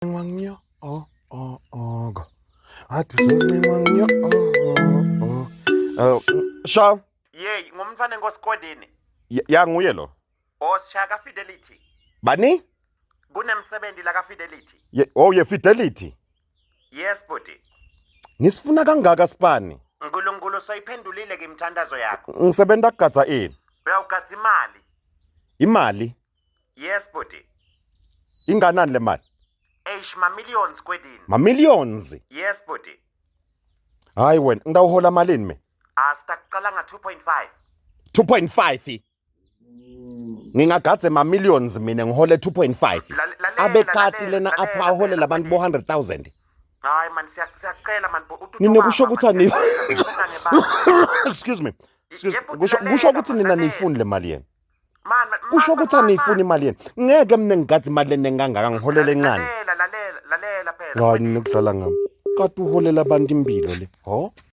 Nyo oh oh oh go. Athi soncengwa nyo oh oh oh. Sha. Yey, ngumntwana enkosi Ya nguye lo. Osishaya ka Fidelity. Bani? Kunemsebenzi la ka Fidelity. Ye, oh ye Fidelity. Yes bhuti. Ngisifuna kangaka sipani? uNkulunkulu soyiphendulile ke imithandazo yakho. Ngisebenza kugadza ini? Uyawugadza imali. Imali? Yes bhuti. Inganani le mali? Eish ma millions kwedini. Ma millions. Yes bhuti. Hayi wena, ngitawuhola malini mina? Asitakuqala nga 2.5. 2.5. Ngingagadze ma millions mina ngihole 2.5. Lalela, Abekati lalela, lena lalela, apha aholela lalela, abantu bo 100,000. Hayi man, siyacela man. Nina kusho ukuthi Excuse me. Excuse me. Kusho ukuthi nina niyifuni le mali yenu. Kusho ukuthi aniyifuni imali yenu. Ngeke mina ngigadze imali lena engangaka ngiholele encane. Lalela, lalela, lalela phela. Hayi, ninokudlala ngami. Kade uholela abantu impilo le. Ho?